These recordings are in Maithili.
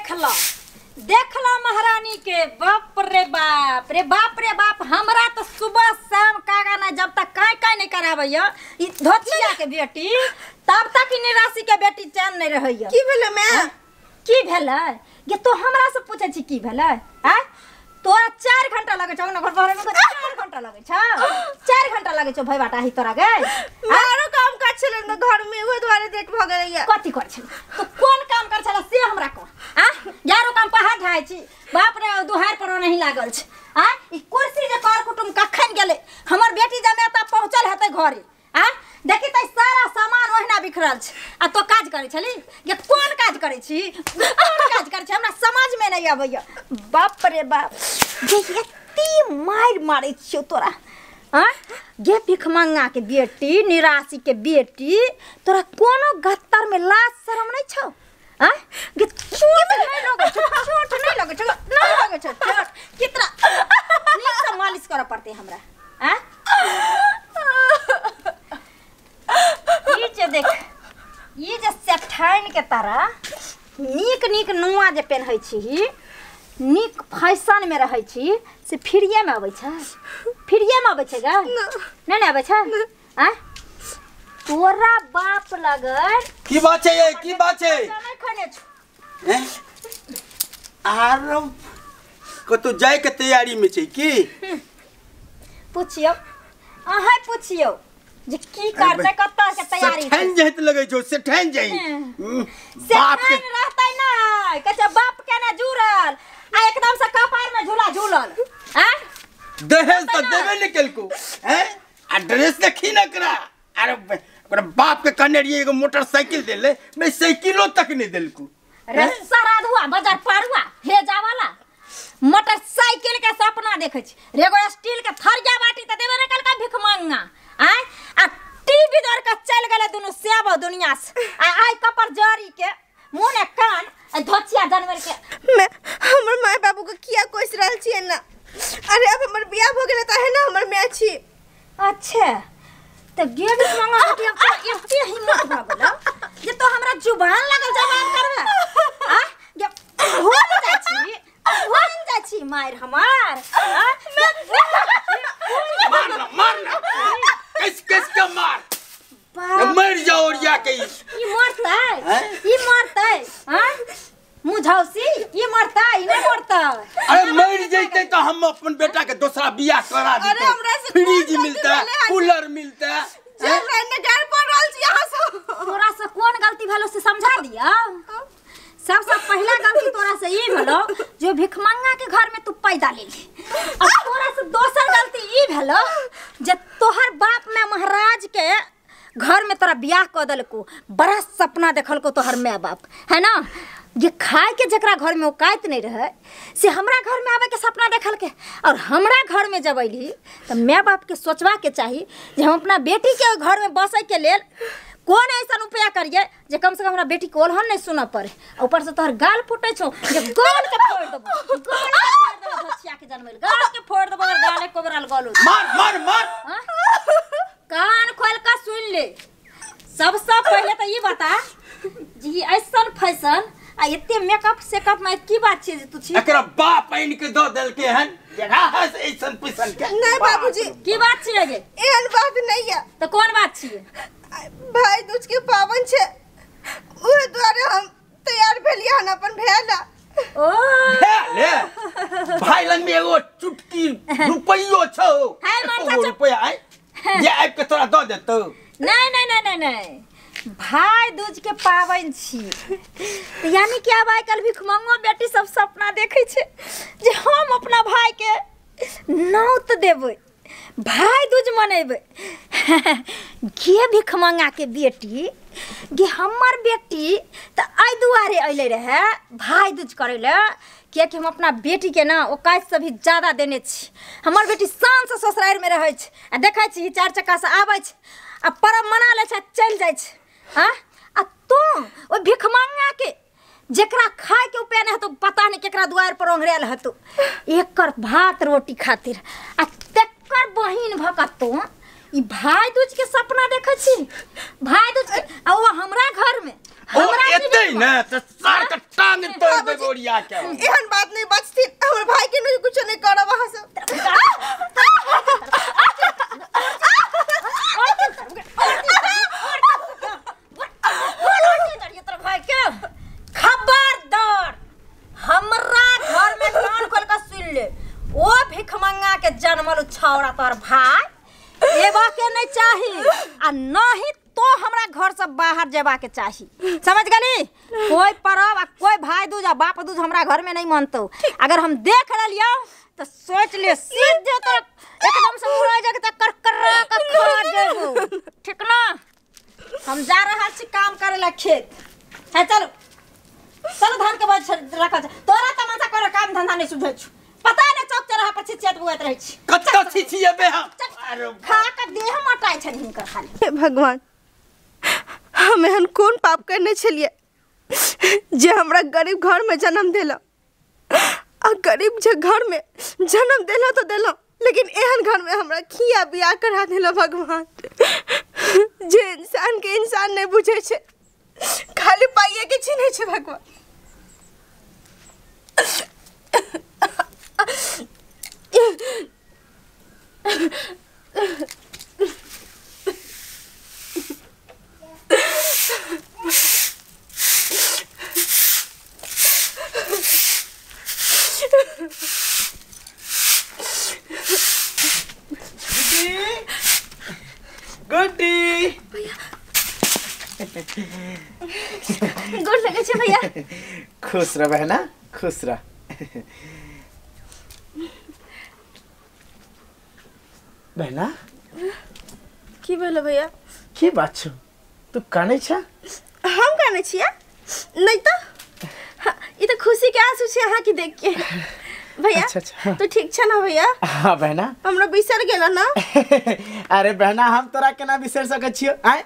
देखला देखला महारानी के बाप रे बाप रे बाप रे बाप हमरा तो सुबह शाम कागा ना जब तक काय काय नहीं कराबैया ई धोतिया के बेटी तब तक ई निराशी के बेटी चैन नहीं रहैया। की भेलै मैं की भेलै ये तो हमरा से पूछै छी की भेलै आ तोरा 4 घंटा लगै छौ ना घर भरे में 4 घंटा लगै छौ 4 घंटा लगै छौ भाई बाटा ही तोरा गे मारो काम काज छलै न घर में ओहि दुआरे देख भ गेलैया। कथि कर छलै तो कोन काम कर छला से हमरा कह आ यारो काम पहाड़ ढाइ छी बाप रे दुहार पर नहीं लागल छ आ ई कुर्सी जे कर कुटुम कखन गेलै हमर बेटी जमे त पहुंचल हेतै घरे आ देखी त सारा सामान ओहिना बिखरल छ आ तो काज करै छली ये कोन काज करै छी कोन काज करै छी हमरा समझ में नहीं आबैया। बाप रे बाप ये एत्ती मार मारै छियौ तोरा आ गे भिखमंगा के बेटी निराशी के बेटी तोरा कोनो गत्तर में लाज शरम नहीं छौ आ गे चोट नहीं लगै छौ चोट नहीं लगै छौ नहीं लगै छौ चोट कितना नीक से मालिश करऽ पड़तै हमरा आ ई जे देख ई जे सेठाइन के तारा नीक नीक नुआ जे पेन्है छी नीक फैशन में रहै छी से फ्रीए में अबै छै फ्रीए में अबै छै गा नहीं नहीं अबै छै आ तोरा बाप लगन की बात छै ये की बात छै नहीं खने छु आरो कतौ जाय के तैयारी में छै की पुछियौ अहाँ पुछियौ जे की करतै कतऽ के तैयारी छै। सेठाइन जाइत लगै छौ सेठाइन जाई बाप के रहतै ना कहै छै बाप के ना जुड़ल आ एकदम से कपार में झूला झूलल आ दहेज त देबे नै केलको हैं आ ड्रेस देखी ना करा। अरे ओकरा बाप के कहने रहिए एगो मोटरसाइकिल देले मैं साइकिलो तक नहीं देलको। रे सराधुआ बाजार पारुआ हे जावाला मोटरसाइकिल के सपना देखै छी रे एगो स्टील के थरिया बाटी त देबे नै केलका भिखमंगा आ आ टीवी दर के चल गेलै दुनु सेब दुनिया से आ आई कपर जरी के मुंह ने कान आ धोचिया जानवर के मैं हमर my बाबू के किया कोस रहल छी ना। अरे अब हमर बियाह भ गेलै त है ना हमर my छी। अच्छा त गे भिखमंगा बेटी अब तो एते हिम्मत भ गेल जे तो हमरा जुबान लागल जवान करबे आ गे भूल जाइ छी भूल जाइ छी मार हमार आ मार मार किस किस के मार मर जाओ और या के ई मरतै ई मरतै हां मुझौसी ई मरतै ई नहीं मरतै। अरे मर जइतै त हम अपन बेटा के दूसरा बियाह करा देतै। अरे हमरा से फ्रिज मिलता कूलर मिलता जे हमरा ने घर पर रहल छी यहां से। तोरा से कोन गलती भेलो से समझा दिया। सबसे पहला गलती तोरा से ई भेलो जो भिखमंगा के घर में तू पैदा लेली और तोरा से दोसर गलती ई भेलो जे तोहर बाप में महाराज के घर में तोरा बियाह क देलको बड़ा सपना देखलको तोहर my बाप है ना ये खाए के जकरा घर में औकात नहीं रहे से हमरा घर में आवे के सपना देखलके और हमरा घर में जब अइली त my बाप के सोचवा के चाही जे हम अपना बेटी के घर में बसै के लेल कौन ऐसा उपाय करिए जे कम से कम हमरा बेटी के ओलहन नहीं सुनऽ पड़े। ऊपर से तोहर गाल फूटे छौ जे गाल के फोड़ देबो गाल के फोड़ देबो धोचिया के जनमल गाल के फोड़ देबो अगर गाल एको बेर गलो मार मार मार कान खोल के सुन ले। सबसे पहले तो ई बता जी ऐसन फैशन आ एते मेकअप सेकअप में की बात छै जे तू छी एकरा बाप आनि के द देलके हन जगह से ऐसन पैसन के। नहीं बाबूजी की बात छियै जे एहन बात नहीं है। तो कौन बात छियै? भाई दूज के पावन छे ओहे दुआरे हम तैयार भेलियै हन अपन भेला। ओ भेले भाई लंग में एगो चुटकी रुपैयो छौ एगो रुपैया आइ जे आबि के तोरा the देतौ। नहीं नहीं नहीं नहीं नहीं भाई दूज के पावन छी तो यानी कि अब आइ काल्हि भिखमंगो बेटी सब सपना देखै छै जे हम अपना भाई के नौत देबै भाई दूज मनेबै। गे भिखमंगा के बेटी गे हमर बेटी त एहि दुआरे अइलै रहे भाई दूज करै लए कियाकि हम अपना बेटी के ना औकात से भी ज्यादा देने छी। हमर बेटी शान से ससुरारि में रहै छै आ देखै छी चारि चक्का से आबै छै आ परब मना लै छै चलि जाइ छै। हाँ आ तू ओहि भिखमंगा के जेकरा खाए के उपाय नहीं हेतौ पता नहीं केकरा दुआर पर ओंघरायल हेतौ एकर भात रोटी खातिर आ तेकर बहिन भऽ कऽ तू ई भाई दूज के सपना देखै छी भाई दूज के आ ओ हमरा घर में हमरा एतै ने त सार के टांग तोड़ देबो ओरिया के। एहन बात नहीं बचथिन, हमर भाई के नहीं कुछ नहीं करब अहाँ सब। खबरदार हमरा घर में कान खोल के सुन ले, ओ भिखमंगा के जनमल छौड़ा तोर भाई एबा के नहीं चाही आ नहीं तो हमरा घर से बाहर जेबा के चाही, समझ गली? कोई परब आ कोई भाई दूज आ बाप दूज हमरा घर में नहीं मानतो। अगर हम देख लियो तो सोच ले सीधे तो एकदम से उड़ा जाके त कर कर के खा जेबो, ठीक ना? हम जा रहल छी काम करे ला खेत। है चलो चलो धान के बोझ रखल छै, तोरा तमाशा कर काम धंधा नहीं सुझै छु, पता नहीं चौक चौराहा पर छिछियत बुआत रहै छी। कत्ता छिछियेबे हम? अरे खा के देह मटाइ छनि हिनकर खाली। हे भगवान, हम एहन कोन पाप करने छलियै जे हमरा गरीब घर में जन्म देला, आ गरीब जे घर में जन्म देला तो देला, लेकिन एहन घर में हमरा खिया बिया करा देला भगवान, जे इंसान के इंसान नहीं बुझे छे, खाली पाइए के चिन्है छे भगवान। गुड्डी गोर लगे छे भैया। खुश रह बहना, खुश रह। बहना की भेलो भैया? की बात छौ, तू कानै छ? हम कानै छियै? नहीं तो ई तो खुशी के आंसू छै अहाँ की देख के। भैया अच्छा, अच्छा। तो ठीक छ ना भैया? हाँ बहना, हमरा बिसर गेल ना। अरे बहना, हम तोरा केना बिसर सकै छियो? आय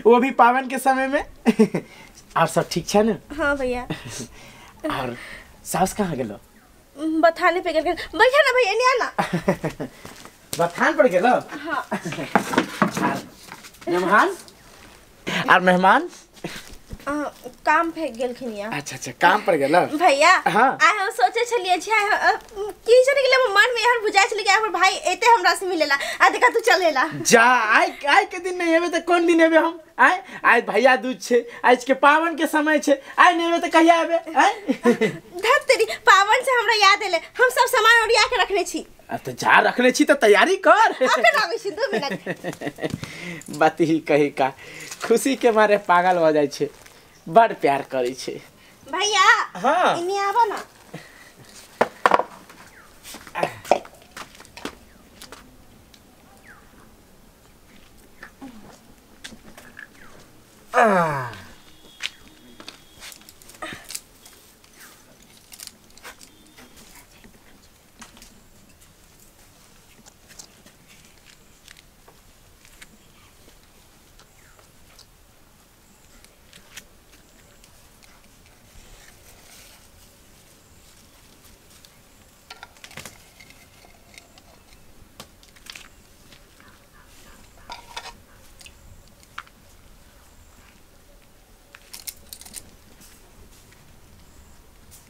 वो भी पावन के समय में। और सब ठीक छ ना? हाँ भैया। और सास कहाँ गेलो? बथाने पे गेल। बैठा ना भैया, नहीं आना। बथान पर गेलो? हाँ। मेहमान और मेहमान काम पे गेलखिन या। अच्छा अच्छा, काम पर गेलो भैया। हाँ। आइ हम सोचे छलियै जे की जाने गेलै मन में यार बुझाइ छलै कि हमर भाई एते हमरा से मिलेला, आ देखा तू चलेला। जा आइ आइ के दिन नहीं एबे त कोन दिन एबे हम? आइ आइ भैया दूज छे, आज के पावन के समय छे, आइ नहीं एबे त कहिया एबे? आइ धत तेरी पावन से हमरा याद एले, हम सब सामान ओरिया के रखने छी। आ त जा रखने छी त तैयारी कर। अखन आबै छी 2 मिनट। बात ही कही का खुशी के मारे पागल हो जाइ छे, बड़ प्यार करै छे भैया। हाँ। इने आबा ना।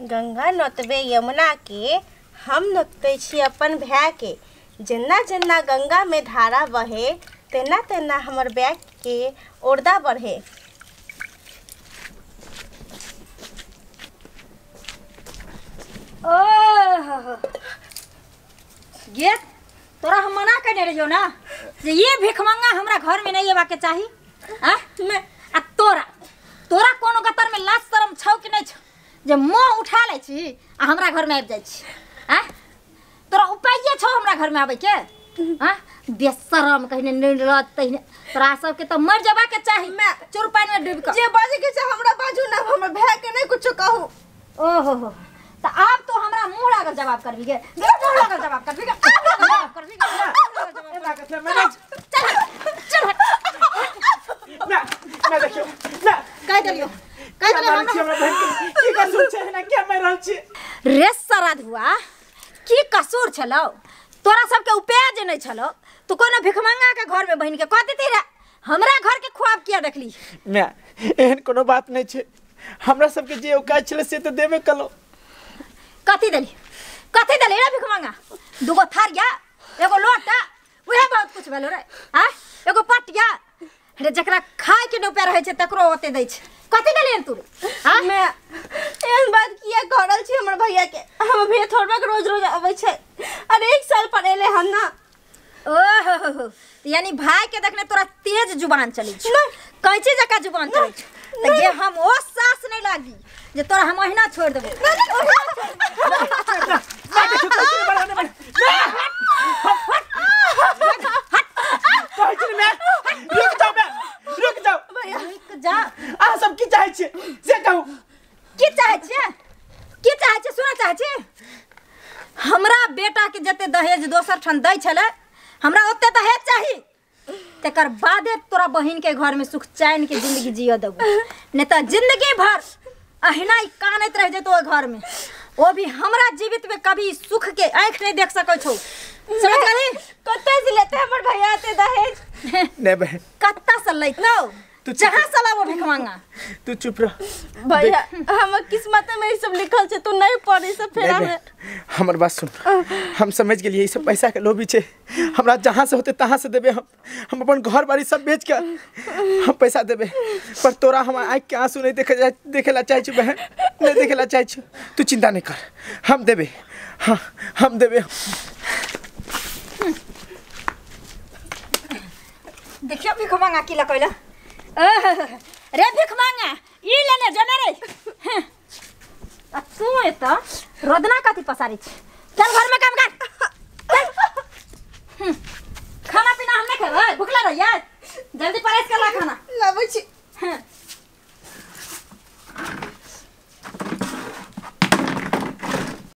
गंगा नोतबे यमुना के, हम नोतै छी अपन भाय के। जेना जेना गंगा में धारा बहे, तेना तेना हमर बैग के ओरदा बढ़े। ओह गे, तोरा हम मना करने रहियो ना जे ये भिखमंगा हमरा घर में नहीं एबा के चाही। आ आ तोरा तोरा कोनो गतर में लाज शरम छौ कि नहीं छौ जे मुँह उठा लै छी आ हमरा घर में आबि जाइ छी? आ तोरा उपाये छौ हमरा घर में आबै के? आ बेशरम कहिने निर्लज तहिने, तोरा सबके तो मर जबा के चाही चोर पानि में डूबि के। जे बाजे के छै हमरा बाजू ना, हमर भाय के नहीं कुछो कहू। ओहो हो, त आब तो हमरा मुँह लागल जवाब करबी गे, मुँह लागल जवाब करबी गे, जवाब करबी गे। चल चल ना ना देखियो ना, कहि देलियो कहि देलियो हमरा बहन के की कसूर छै ना, क्या मारि रहल छी रे सराधुआ? की कसूर छलौ तोरा सबके? उपाय जे नहीं छलौ तो कोनो भिखमंगा के घर में बहिन के कह देती रे, हमरा घर के ख्वाब किया देखली? मैं एहन कोनो बात नहीं छै। हमरा सबके जे औकात छलै से तऽ देबे कलो। कथी देली कथी देली रे भिख मांगा? दूगो थारिया एगो लोटा उहे बहुत कुछ भेलो रे। आ एगो पटिया रे जकरा खाय के न रुपया रहै छै तकरो ओते दै छै। कथी देली तू? हां मैं एहन बात किया कह रहल छी हमर भैया के? हमर भैया थोड़बे रोज रोज अबै छै, अरे एक साल पर एले हन ना। ओहो यानी भाई के देखने तोरा तेज जुबान चलै छै, कैची जका जुबान चलै छै। त जे हम ओ सास नहीं लागी जे तोरा हम अहिना छोड़ देबो। रुक जाओ बे, रुक जाओ भैया, रुक जा। अहाँ सब की चाहै छियै से कहू? की चाहै छियै, की चाहै छियै सुनऽ चाहै छी? हमरा बेटा के जते दहेज दोसर ठाम दै छलै हमरा ओते दहेज चाही, तकर बादे तोरा बहिन के घर में सुख चैन के जिंदगी जिय देबो, नहीं तो जिंदगी भर अहिना ही कानैत रह जेतो ओहि घर में। वो भी हमरा जीवित में कभी सुख के आँख नहीं देख सकै छौ, समझ गेली? कतऽ से लेते हमर भैया ते दहेज? नहीं बहन, कतऽ से लैतौ? जहाँ से लाबो भिख मांगा। तू चुप रह भैया, हमर किस्मत में ई सब लिखल छै, तू नहीं पढ़ ई सब फेरा में। हमर बात सुन, हम समझ गेलियै ई सब पैसा के लोभी छै। हमरा जहाँ से होते तहाँ से देबे। हम अपन घर बाड़ी सब बेच के हम पैसा देबे, पर तोरा हम आँख के आंसू नहीं देखे ला चाहै छी बहन, नहीं देखे ला चाहै छी। तू चिंता नहीं कर, हम देबे। हाँ हम देबे। देखियो भिख मांगा की लकैला रे भिख मांगा ई लेने जो रे। आ तू एत रोदना कथी पसारी छी? चल घर में काम कर, चल। खाना पीना हम नहीं खेबै, भुखला रहियै, जल्दी परेस कर ला खाना लाबै छी।